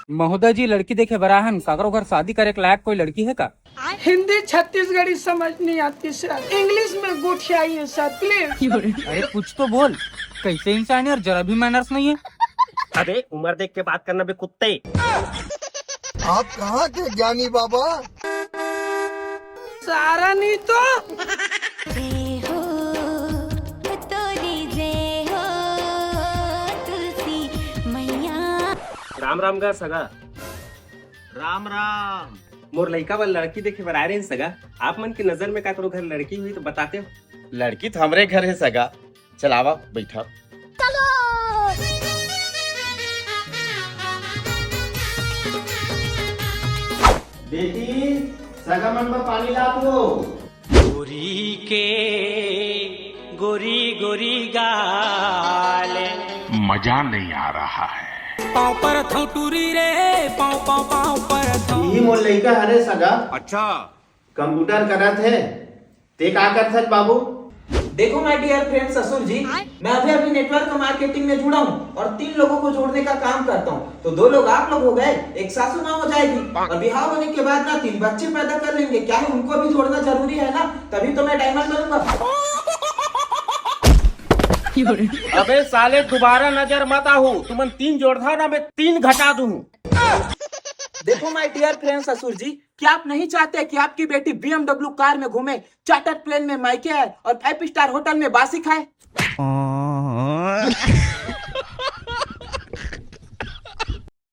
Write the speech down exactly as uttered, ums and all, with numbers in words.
महोदय जी, लड़की देखे बर आए हन, काकरो घर शादी करे के लायक कोई लड़की है का? हिंदी छत्तीसगढ़ी समझ नहीं आती सर, इंग्लिश में गोठियाइए सर, प्लीज। अरे कुछ तो बोल, कैसे इंसान है यार, जरा भी मैनर्स नहीं है। अबे उम्र देख के बात करना बे कुत्ते। आप कहाँ थे ज्ञानी बाबा? सारा नहीं तो। जय हो, तोरी जय हो, तुलसी मैया। राम राम गा सगा। राम राम। मोर लइका बर लड़की देखे बर आए रहे सगा। आप मन के नजर में काकरो घर लड़की हुई तो बताते हो। लड़की तो हमरे घर है सगा। चल आवा, बैठा। बेटी, सगा मन बर पानी ला दो। गोरी के गोरी गोरी गाल। मजा नहीं आ रहा है। पाँव पर थौं टूरी रे, पाँव, पाँव, पाँव पर थौं। इही मोर लइका हरे सगा। अच्छा। कंप्यूटर करत हे, ते का करथस बाबू? देखो my dear friend ससुर जी, मैं अभी अभी नेटवर्क मार्केटिंग में जुड़ा हूँ और तीन लोगों को जोड़ने का काम करता हूँ। तो दो लोग आप लोग हो गए, एक सासू माँ हो जाएगी और बिहाव होने के बाद ना तीन बच्चे पैदा कर लेंगे। क्या है, उनको भी जोड़ना जरूरी है ना, तभी तो मैं डायमंड बनूंगा। अबे साले, दोबारा नजर मत आहू, तुमन तीन जोड़था ना, मैं तीन घटा दूँ। देखो my dear friend ससुर जी, क्या आप नहीं चाहते कि आपकी बेटी बीएमडब्ल्यू कार में घूमे, चार्टर्ड प्लेन में मायके आए और फाइव स्टार होटल में बासी खाए?